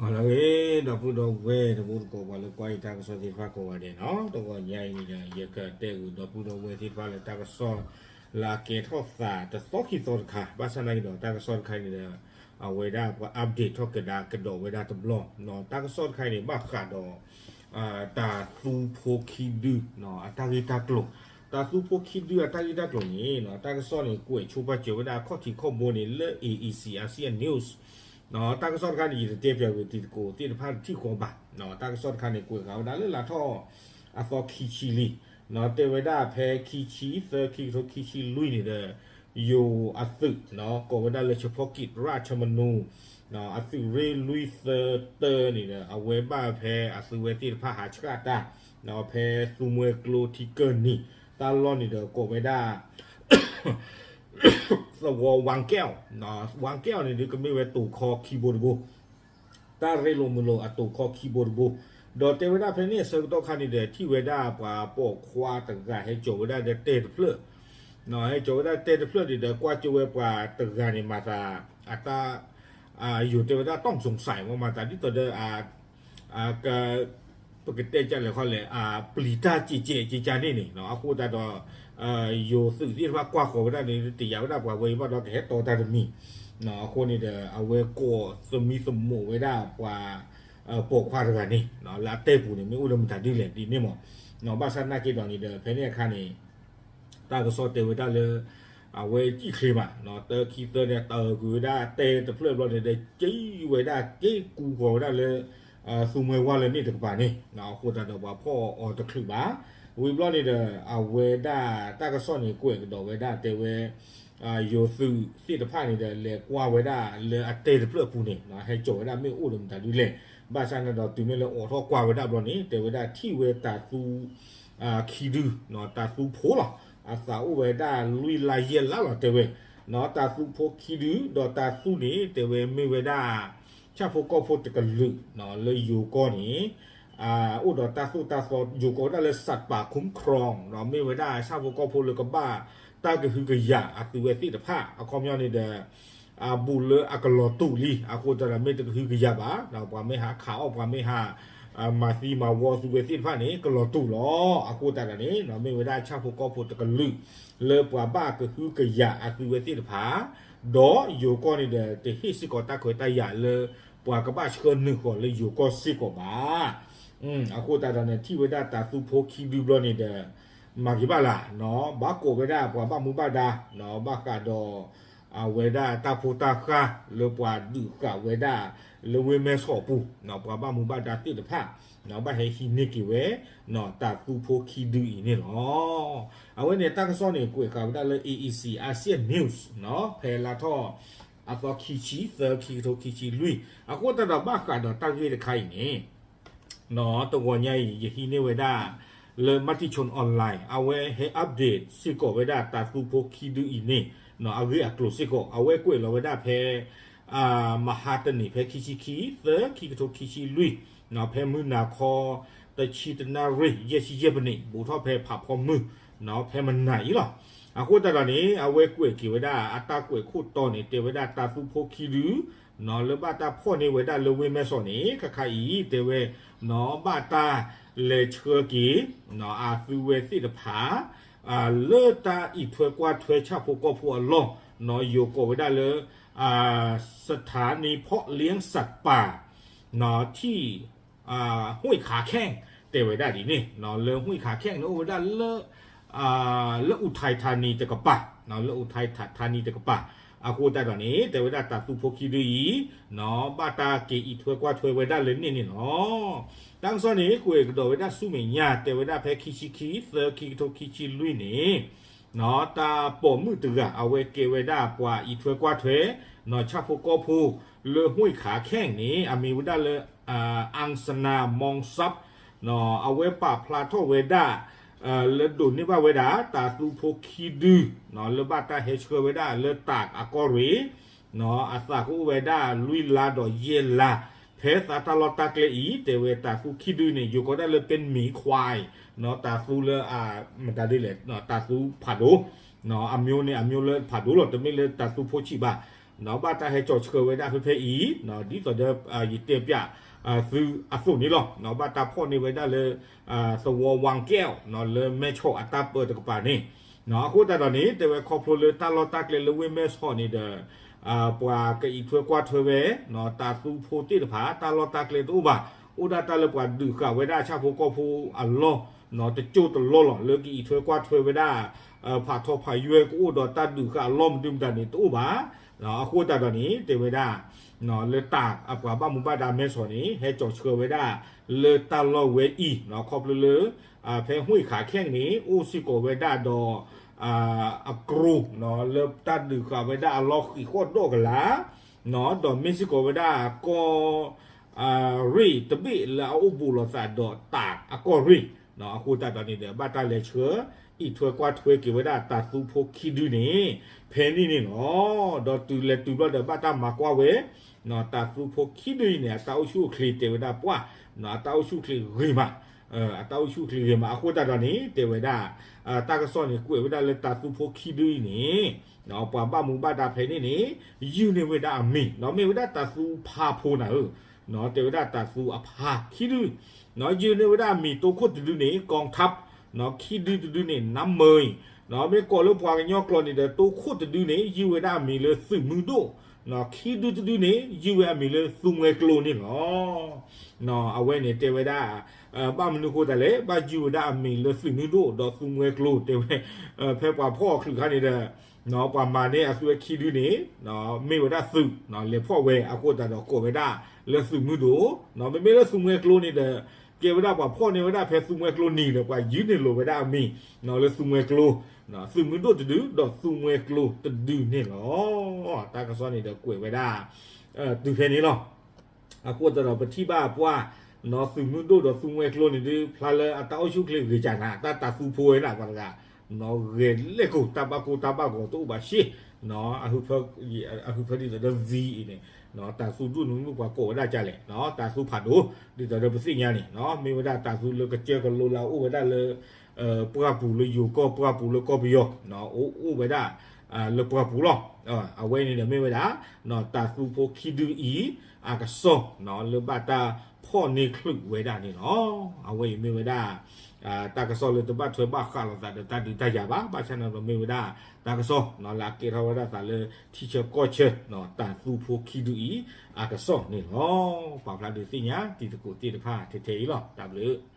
အလၢဂ့ၤ ဒီပုၢ်ဒီဝဲၢ်တံၤသကိး ပှၤလၢကွၢ်ယတၢ်ကစီၣ်သ့ၣ်တဖၣ်ကိးဂၤဒဲးန့ၣ်, တဂီၤညါအံၤန့ၣ်ဒီး ယကတဲဂုာ်ဒီပုၢ်ဒီဝဲၢ်သ့ၣ်တဖၣ်လၢတၢ်ကစီၣ်လၢအကဲထီၣ်သးတသီခံသီတခါ, ဘၣ်ဆၣ်သနာ်က့ဒီး တၢ်ကစီၣ်တခါအံၤန့ၣ်ဒီး အဝဲဒၣ်ပှၤ update ထီၣ်ကဒါကဒီးဝဲဒၣ်တဘျီ, တၢ်ကစီၣ်တခါအံၤန့ၣ် ဘၣ်ဃးဒီး တၤသူဖိခံဒု အတၢ်ဂ့ၢ်တၢ်ကျိၤ, တၤသူဖိခံဒုအတၢ်ဂ့ၢ်တၢ်ကျိၤန့ၣ် တၢ်ကစီၣ်န့ၣ် ကွဲးဆိပာ်စၢၤဝဲဒၣ်အခီၣ်ထံးခီၣ်ဘိန့ၣ်လၢ A E C Asia News, တၢ်ကစီၣ်တခါန့ၣ် ယတတဲပၠးဂ့ၤတံၤသကိးသ့ၣ်တဖၣ်တထံၣ်ဃီဘၣ်, တၢ်ကစီၣ်တခါန့ၣ် ကွဲးဃာ်ဝဲဒၣ်လၢလါထီၣ် အသီခံဆံလံ, တဲဝဲဒၣ်ဖဲခံဆံသၢ ခံကထိခံဆံလွံၢ်န့ၣ်ဒီး ယိၤအသုး ကိးဝဲဒၣ်လၢ เฉพาะกิจราชมนู အသုးရ့ၣ်လွံၢ်သၢတၢန့ၣ်ဒီး အဝဲဘၣ်ဖဲအသုဝဲသ့ၣ်တဖၣ်ဟးဆှၣ်တၢ် ဖဲသူမှဲကျိထံကၢၢ်နံၤ တၢ်လီၢ်န့ၣ်ဒီး ကိးဝဲဒၣ် သဝီ ဝၣ်ကဲၣ်, ဝၣ်ကဲၣ်န့ၣ်ဒီး ကမ့ၢ်ဝဲတိၤခီခံဘိတဘိ, တၢ်ရ့လိာ်မုာ်လိာ်အတိၤခီခံဘိတဘိ, ဒီးတဲဝဲဒၣ်ဖဲန့ၣ်အဆၢကတီၢ်ခါန့ၣ်ဒီး ထံၣ်ဝဲဒၣ်ပှၤပိာ်ခွါတဂၤဟဲကၠီၤဝဲဒၣ်ဒီးတဲတဖျၢၣ်, ဟဲကၠီၤဝဲဒၣ်တဲတဖျၢၣ်န့ၣ်ဒီး ကွၢ်ကၠိဝဲပှၤတဂၤန့ၣ် မၤသး အတၢ် ယိၤတဲဝဲဒၣ် ต้องสงสัย မၤသးဒ်သိးဒီး က ပကတဲကလဲၣ်ခီလဲၣ် ပျံၤတၢ်ကဲးကဲးကဲးကဲးန့ၣ်န့ၣ် အဃိသတးဒီး ယိၤသုးသ့ၣ်တဖၣ်ကွၢ်ဃီၤဝဲဒၣ်န့ၣ် တယာ်ဝဲဒၣ်ပှၤဝဲအံၤဘၣ်ဒီးကဟဲတီတၢ်တမံၤ, အဃိန့ၣ်ဒီး အဝဲကိးသမံသမိးဝဲဒၣ်ပှၤ ပိာ်ခွါတဂၤန့ၣ် လၢအတဲပူၤန့ၣ် မ့ၢ်အိၣ်လၢမတၤဒ်လဲၣ်ဒ်န့ၣ်မး, ဘၣ်ဆၣ်သနာ်က့ဒီးန့ၣ်ဒီး ဖဲန့ၣ်အခါန့ၣ် တၢ်ကစီၣ်တဲဝဲဒၣ်လၢ အဝဲစံၣ်ချ့မး တၢခံသၢန့ၣ် တၢ်ဂုာ်ဝဲဒၣ်တဲတဖျၢၣ်ဘျီန့ၣ်ဒီး က့ၤဝဲဒၣ်က့ၤကူဃီၤဝဲဒၣ်လၢ သူမှဲဝါလၢန့ၣ်တကပၤန့ၣ် အဃိသတးဒီးပှၤဖီၣ်အီၤတချုးဘၣ်, ဝံၤဘျီန့ၣ်ဒီး အဝဲဒၣ်တၢ်ကစီၣ်န့ၣ် ကွဲးကဒီးဝဲဒၣ်တဲဝဲ ယိၤသုးသ့ၣ်တဖၣ်န့ၣ်ဒီး လဲၤကွၢ်ဝဲဒၣ်လၢအတဲတဖျၢၣ်အပူၤန့ၣ် ဟဲကၠီၤဝဲဒၣ်မ့ၢ်အိၣ်ဒီးမတၤဒ်လဲၣ်, ဘၣ်ဆၣ်န့ၣ်ဒီးတုၤမ့ၢ်လၢအိးထီၣ်ကွၢ်ဝဲဒၣ်ဘျီန့ၣ် တဲဝဲဒၣ်ထံၣ်ဝဲတၤသူ ခံဒု တၤသူဖိလီၤ, အသးအိၣ်ဝဲဒၣ်လွံၢ်လါယဲၢ်လါလီၤတဲဝဲ, တၤသူဖိခံဒု ဒီးတၤသူန့ၣ် တဲဝဲမ့ၢ်ဝဲဒၣ် ဆၣ်ဖိကီၢ်ဖိတကလုာ် လၢယိၤကီၢ်န့ၣ် အိၣ်ဒီးတၢ်သိၣ်တၢ်သီ ယိၤကိးဝဲဒၣ်လၢ สัตว์ป่าคุ้มครอง ဒီးမ့ၢ်ဝဲဒၣ်ဆၣ်ဖိကီၢ်ဖိလၢကဘၣ် တၢ်ကဟုကယာ်အသုဝဲသ့ၣ်တဖၣ် အခီပညီန့ၣ်ဒီး အဘူးလၢအကလီၤတူာ်လံ အဃိသတးဒီးမ့ၢ်တကဟုကယာ်ဘၣ် ပှၤမ့ၢ်ဟးခးအီၣ် ပှၤမ့ၢ်ဟး မၤသံမၤဝီသုဝဲသ့ၣ်တဖၣ်န့ၣ် ကလီၤတူာ်လီၤ. အဃိသတးဒီးန့ၣ် မ့ၢ်ဝဲဒၣ်ဆၣ်ဖိကီၢ်ဖိတကလုာ် လၢပှၤဘၣ်ကဟုကယာ်အသုဝဲသ့ၣ်တဖၣ် ဒီးယိၤကီၢ်န့ၣ်ဒီး တဟ့ၣ်စ့ၢ်ကီးတၢ်ခွဲးတၢ်ယာ်လၢ ပှၤကဘၣ်ဆှၢနုာ်ဃီၤလၢယိၤကီၢ်စ့ၢ်ကီးဘၣ်. အဃိသတးဒီးန့ၣ် ထံၣ်ဝဲဒၣ်တၤသူဖိခံဒုဘျီန့ၣ်ဒီး မၤက့ၤဘၣ်လၢ် ဘၣ်ကိးဝဲဒၣ်ပှၤဘၣ်မူဘၣ်ဒါ ဘၣ်ဃးဒီး အဝဲဒၣ်တၢ်ဖိတၢ်ဃၢ်လၢပှၤဒုးဃာ်ဝဲဒၣ် လၢဝ့ၢ်မဲဆီးအပူၤ ပှၤဘၣ်မူဘၣ်ဒါသ့ၣ်တဖၣ် ဘၣ်ဟဲဟံးန့ၢ်က့ၤဝဲ တၤသူဖိခံဒုအံၤန့ၣ်လီၤ. အဝဲန့ၣ်တၢ်ကစီၣ်န့ၣ် ကွဲးဃာ်ဝဲဒၣ်လၢ A E C Asia News ဖဲလါထီၣ် အသီခံဆံသၢ ခံကထိခံဆံလွံၢ် အဃိသတးဒီးဘၣ်ဃးဒီးတၢ်ဂ့ၢ်တခါအံၤန့ၣ် တဂီၤညါအံၤ ယဟံးန့ၢ်ဝဲဒၣ် လၢ Matichon Online အဝဲဟဲ update စ့ၢ်ကီးဝဲဒၣ်တၤသူဖိခံဒုအံၤန့ၣ် အဂ့ၢ်အကျိၤစ့ၢ်ကီး အဝဲကွဲးလီၤဝဲဒၣ်ဖဲ မဟါတနံၤ ဖဲခံဆံခံ သၢ ခံကထိခံဆံလွံၢ် ဖဲမုၢ်နၤခီ တဆံတနၣ်ရံၣ် ယဲၢ်ဆံယဲၢ်မံးနံး ဘူးထီၣ်ဖဲဖးဖီမုၢ် ဖဲမနၤအံၤလီၤ. အဃိသတးဒီးန့ၣ် အဝဲကွဲးက့ၤဝဲဒၣ် အတၢ်ကွဲးခိၣ်တီန့ၣ် တဲဝဲဒၣ်တၤသူဖိခံဒု လၢဘၣ်တၢ်ဖီၣ်န့ၢ်ဝဲဒၣ်လၢဝ့ၢ်မဲဆီးန့ၣ် ခါခါအံၤ တဲဝဲ ဘၣ်တၢ်လဲၤဆှၢက့ၤ အသုဝဲသ့ၣ်တဖၣ် လၢတၢ်အံးထွဲကွၢ်ထွဲဆၣ်ဖိကီၢ်ဖိအလီၢ် ယိၤကိးဝဲဒၣ်လၢ สถานีเพาะเลี้ยงสัตว์ป่า ထံၣ် ห้วยขาแข้ง တဲဝဲဒၣ်ဒ်န့ၣ် လၢ ห้วยขาแข้ง န့ၣ် အိၣ်ဝဲဒၣ်လၢ လၢ อุทัยธานี တကပၤ လၢ อุทัยธานี တကပၤ အဃိသတးဒီးန့ၣ် တဲဝဲဒၣ်တၤသူဖိခံဒုအံၤ ဘၣ်တၢ်က့ၤအံးထွဲကွၢ်ထွဲဝဲဒၣ်လၢန့ၣ်န့ၣ်လီၤ. တၢ်ကစီၣ်န့ၣ် ကွဲးကဒီးဝဲဒၣ်ဆူမဲာ်ညါ တဲဝဲဒၣ်ဖဲခံဆံခံ သၢ ခံကထိခံဆံလွံၢ်န့ၣ် တၢ်ပိာ်မုၣ်တဂၤ အဝဲကဲဝဲဒၣ်ပှၤအံးထွဲကွၢ်ထွဲ ဆၣ်ဖိကီၢ်ဖိ လၢ ห้วยขาแข้ง န့ၣ် အမံၤဝဲဒၣ်လၢ อังสนา มองทรัพย์ အဝဲပာ်ဖျါထီၣ်ဝဲဒၣ် လၢဒိးန့ၢ်ဘၣ်ဝဲဒၣ် တၤသူဖိခံဒု လၢဘၣ်တၢ်ဟဲဆှၢဝဲဒၣ်လၢတၢ်အကီၢ်ရ့ၣ် အသးကအိၣ်ဝဲဒၣ်လွံၢ်လါဒီးယဲၢ်လါ ဖဲသးတၢ်လီၢ်တၢ်ကျဲအံၤ တဲဝဲတၤသူခံဒုန့ၣ် ယိၤကိးဒၣ်လၢ เป็นหมีควาย တၤသူလၢ မတၤဒ်လဲၣ် တၤသူဖးဒိၣ် အမျိုးန့ၣ် အမျိုးလၢဖးဒိၣ်လီၤ, တမ့ၢ်လၢတၢ်သူဖိဆံးဘၣ်. ဘၣ်တၢ်ဟဲကၠီၤဆှၢဝဲဒၣ်ဖဲဖဲအံၤ, ဒ်သိးဒီး ယတဲပၠးသုအသိးန့ၣ်လီၤ. ဘၣ်တၢ်ဖီၣ်န့ၢ်ဝဲဒၣ်လၢ သဝီဝၣ်ကဲး လၢမဲၢ်ဆီးအတၢ်ပၢတကပၤန့ၣ်, အဃိသတးဒီးန့ၣ် တဲဝဲခီဖျိလၢတၢ်လီၢ်တၢ်ကျဲလၢဝ့ၢ်မဲၢ်ဆီးန့ၣ်ဒီး ပှၤကအံးထွဲကွၢ်ထွဲဝဲ တၢ်သူဖိသ့ၣ်တဖၣ် တၢ်လီၢ်တၢ်ကျဲတအိၣ်ဘၣ်, အိၣ်ဒၣ်တၢ်လၢပှၤဒုးဃာ်ဝဲဒၣ်ဆၣ်ဖိကီၢ်ဖိအလီၢ် တကၠိတလီၢ်လီၤ လၢကအံးထွဲကွၢ်ထွဲဝဲဒၣ် ဖးထီဖးယွဲကအိၣ်ဒီးတၢ်ဒုးဃာ်အလီၢ်မနုၤမတၤန့ၣ်တအိၣ်ဘၣ်. အဃိသတးဒီးန့ၣ် တဲဝဲဒၣ် လၢတၢ်အပှၤဘၣ်မူဘၣ်ဒါမဲၢ်ဆီးန့ၣ် ဟဲကၠီၤဆှၢဝဲဒၣ် လၢတၢ်လီၢ်ဝဲအံၤ ခီဖျိလၢ ဖဲဟွံၣ်ခးခဲန့ၣ် အိၣ်စ့ၢ်ကီးဝဲဒၣ်ဒီး အကြိ လၢတၢ်ဒုးဃာ်ဝဲဒၣ်အလီၢ်ဃံးဃီၣ်ဒီးကလး ဒီးမ့ၢ်စ့ၢ်ကီးဝဲဒၣ်ကီၢ် ရ့ၣ်တဘ့ၣ်လၢအအိၣ်ဘူးလိာ်သးဒီးတၢ်အကီၢ်ရ့ၣ်, အဃိသတးဒီးန့ၣ်ဒီး ဘၣ်တၢ်လဲၤဆှၢ အံးထွဲကွၢ်ထွဲက့ၤဝဲဒၣ်တၢ်သူဖိခံဒုန့ၣ် ဖဲန့ၣ်န့ၣ်လီၤ. ဒီးတုၤလဲၤတုၤဘျီဒီး ဘၣ်တၢ်မၤကွၢ်ဝဲ တၢ်သူဖိခံဒုအံၤန့ၣ် အတၢ်အိၣ်ဆူၣ်အိၣ်ချ့တဲဝဲဒၣ်ပှၢ်, အတၢ်အိၣ်ဆူၣ်အိၣ်ချ့ဂ့ၤမး, အတၢ်အိၣ်ဆူၣ်အိၣ်ချ့ဂ့ၤမး အဃိသတးဒီးန့ၣ် တဲဝဲဒၣ် တၢ်ကစီၣ်န့ၣ် ကွဲးဝဲဒၣ်လၢတၢ်သူဖိခံဒုအံၤန့ၣ် ပှၤဘၣ်မူဘၣ်ဒါဖဲန့ၣ်န့ၣ် ယုၢ်န့ၢ်ဝဲဒၣ်အမံၤ, မ့ၢ်ဝဲဒၣ်တၢ်သူဖးဖိနၤဧၢ, တဲဝဲဒၣ်တၢ်သူအဖးခံဒု ယုၢ်န့ၢ်ဝဲဒၣ်အမံၤ တိခိၣ်တဒုန့ၣ် ကီထး, ခံဒုတဒုန့ၣ် နါမၢအံၤ, မ့ၢ်ကိးလၢပှၤကညီကျိာ်န့ၣ်ဒီး တိခိၣ်တဒုန့ၣ် ယုၢ်ဝဲဒၣ်အမံၤလၢသုးမုၢ်ဒိၣ်, ခံဒုတဒုန့ၣ် ယုၢ်ဝဲအမံၤလၢသူမှဲကျိန့ၣ်လီၤ. အဝဲန့ၣ်တဲဝဲဒၣ် ဘၣ်မနုၤဃိသတးလဲၣ် ဘၣ်ယုၢ်ဝဲဒၣ်အမံၤလၢသုးမုၢ်ဒိၣ်ဒီးသူမှဲကျိတဲဝဲ, ဖဲပှၤဖီၣ်အီၤချုးခါန့ၣ်ဒီး ပှၤမၤန့ၢ်အသုဝဲခံဒုန့ၣ် မ့ၢ်ဝဲဒၣ်သုး လဲၤဖီၣ်ဝဲအဃိသတးဒီးကိးဝဲဒၣ်လၢသုးမုၢ်ဒိၣ်, မ့မ့ၢ်လၢသူမှဲကျိန့ၣ်ဒီး ကဲဝဲဒၣ်ပှၤဖီၣ်န့ၢ်ဝဲဒၣ်ဖဲသူမှဲကျိနံၤဒီး ပှၤယုၢ်န့ၢ်လိာ်ဝဲဒၣ်အမံၤ လၢသူမှဲကျိ, သုးမုၢ်ဒိၣ်တဒု ဒီးသူမှဲကျိတဒုန့ၣ်လီၤ. တၢ်ကစီၣ်န့ၣ်ဒီးကွဲးဝဲဒၣ် တုၤဖဲန့ၣ်လီၤ. အဃိသတးဒီးပထံၣ်ဘၣ်ပှၢ် သုးမုၢ်ဒိၣ်ဒီးသူမှဲကျိန့ၣ်ဒုး ဖျါလၢအတၢ်အိၣ်ဆူၣ်အိၣ်ချ့ဂ့ၤကၢ်နၤ တၢ်တၢ်သူဖိဝဲဒၣ်ပှၤတဂၤ ဂဲၤလဲၣ်ကိၢ် တၢ်ဘၣ်ကိၢ်တၢ်ဘၣ်ဂီၤတအိၣ်ဘၣ်ရှ့, အဟုဖၢဒ်သိးဒီး V အံၤန့ၣ် တၢ်သူဒိၣ်န့ၣ်မ့ၢ်ပှၤကိးဝဲဒၣ်ကလဲၣ် တၢ်သူဖးဒိၣ် ဒ်သိးဒီးပသ့ၣ်ညါန့ၣ် မ့ၢ်ဝဲဒၣ်တၢ်သူလၢကစၢၢ်ကလိလၢအအိၣ်ဝဲဒၣ်လၢ ပှၢ်ပူၤလၢယိၤကီၢ် ပှၢ်ပူၤလၢကီၢ်ပယီၤ အိၣ်အိၣ်ဝဲဒၣ် လၢပှၢ်ပူၤလီၤ. အဝဲန့ၣ်ဒီးမ့ၢ်ဝဲဒၣ် တၢ်သူဖိခံဒုအံၤ အကစီၣ် လၢဘၣ်တၢ်ဖီၣ်န့ၢ်ချုးဝဲဒၣ်န့ၣ်လီၤ. အဝဲအံၤမ့ၢ်ဝဲဒၣ် တၢ်ကစီၣ်လၢတဘၣ်ထွဲဘၣ်ဃးလိာ်သးဒီးတၢ်ဒုးတၢ်ယၤဘၣ်, ဘၣ်ဆၣ်န့ၣ်ဒီးမ့ၢ်ဝဲဒၣ် တၢ်ကစီၣ်လၢအကဲထီၣ်ဝဲဒၣ်သးလၢထံဆၢကီၢ်ဆၢ တၢ်သူဖိခံဒုအံၤ အကစီၣ်န့ၣ်လီၤ. ပာ်ဖျါဒုးသ့ၣ်ညါတံၤသကိးသ့ၣ်တဖၣ်ထဲထဲအံၤလီၤ. တၢ်ဘျုး